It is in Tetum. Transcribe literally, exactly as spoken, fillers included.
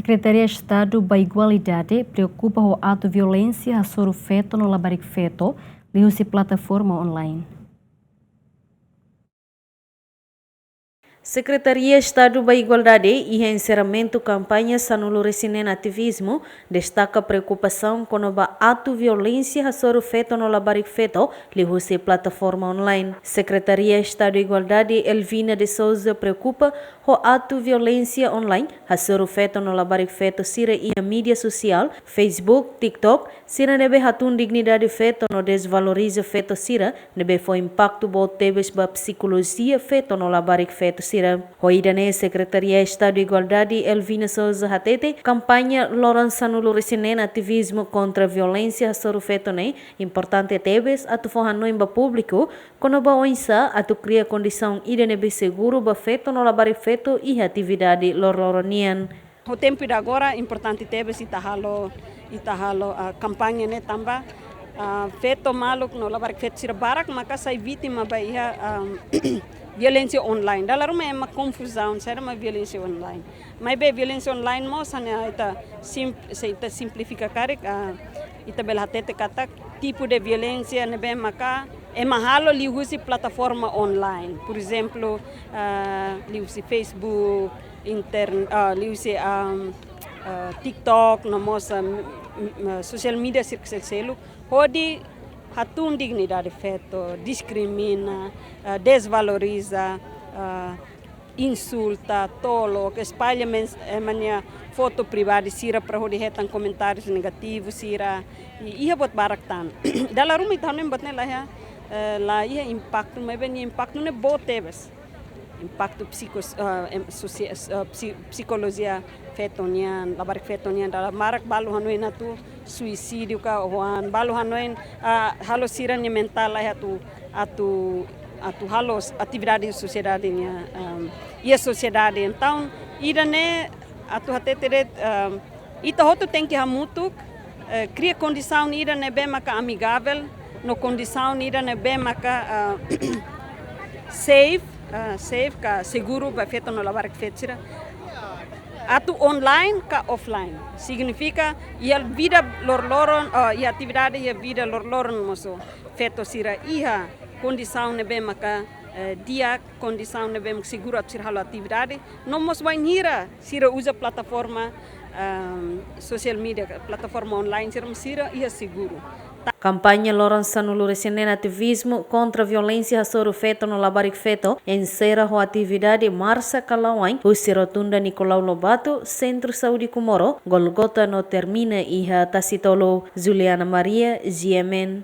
Sekretaria Estadu ba Igualdade preokupa ho atu violénsia hasoru feto no labarik feto liuhusi plataforma online. Sekretaria Estadu ba Igualdade iha enserramentu kampaña sanulu-resin-neen ativismu destaka preokupasaun kona-ba atu violénsia hasoru feto no labarik feto liuhusi plataforma online. Sekretaria Estadu Igualdade Elvina de Sousa preokupa ho atu violénsia online hasoru feto no labarik feto sira iha mídia sosiál, Facebook, TikTok, sira ne'ebé hatún dignidade feto no dezvaloriza feto sira, ne'ebé fó impaktu boot tebes ba psikolojia feto no labarik feto sira. Ho ida-ne'e Sekretaria Estadu Igualdade Elvina Sousa hatete, kampaña loron sanulu-resin-neen ativismu kontra violénsia hasoru feto ne'e importante tebes atu fó hanoin ba públiku kona-ba oinsá atu kria kondisaun ida ne'ebé seguru ba feto no labarik feto iha atividade loroloron nian. Ho tempu ida agora importante tebes ita halo, ita halo, ah, kampaña ne'e tanba, ah, feto maluk no labarik feto sira barak maka sai vítima ba iha, ah, violénsia online. Dala ruma ema konfuzaun, saida mak violénsia online. Maibé violénsia online mós hanesan ita sim-, se ita simplifika karik, ah, ita bele hatete katak tipu de violénsia ne'ebé maka ema halo liuhusi plataforma online. Por ezemplu, ah, liuhusi Facebook, intern-, ah, liuhusi, ah, ah, TikTok, no mós, ah, m-, m-, ah, social media sira seluk-seluk, hodi hatún dignidade feto, diskrimina, ah, dezvaloriza, ah, insulta, tolok, espalla mens-, ema nia foto pribadi sira para hodi hetan komentárius negativu sira. I iha buat barak tan. Dala ruma ita hanoin buat ne'e la iha, eh, la iha impaktu, maibé nia impaktu ne'e boot tebes. Impaktu psikos-, eh, em, sosia-, eh, psi-, psikolojia feto nian, labarik feto nian, dala barak balu hanoin atu suisídiu ka oan, balu hanoin, ah, halo sira-nia mentál la iha atu, atu, atu halo s-, atividade iha sosiedade nian, ehm, iha sosiedade. Entaun, ida-ne'e atu hatete de'it, ehm, ita hotu tenke hamutuk, eh, kria kondisaun ida ne'ebé maka amigavel, no kondisaun ida ne'ebé maka, eh, safe, eh, safe ka seguru ba feto no labarik feto sira. Atu online ka offline. Signifika iha vida loroloron, eh, iha atividade iha vida loroloron mós feto sira iha kondisaun ne'ebé maka, eh, di'ak, kondisaun ne'ebé maka seguru atu sira halo atividade. No mós bainhira sira uza plataforma, ehm, social media, plataforma online sira, sira iha seguru. Kampaña loron sanulu-resin-neen ativismu kontra violénsia hasoru feto no labarik feto enserra ho atividade marsa kala-wa'in husi Rotunda Nicolau Lobato, Sentru Saúde Comoro, Golgota no termina iha Tasitolu. Juliana Maria, G M N.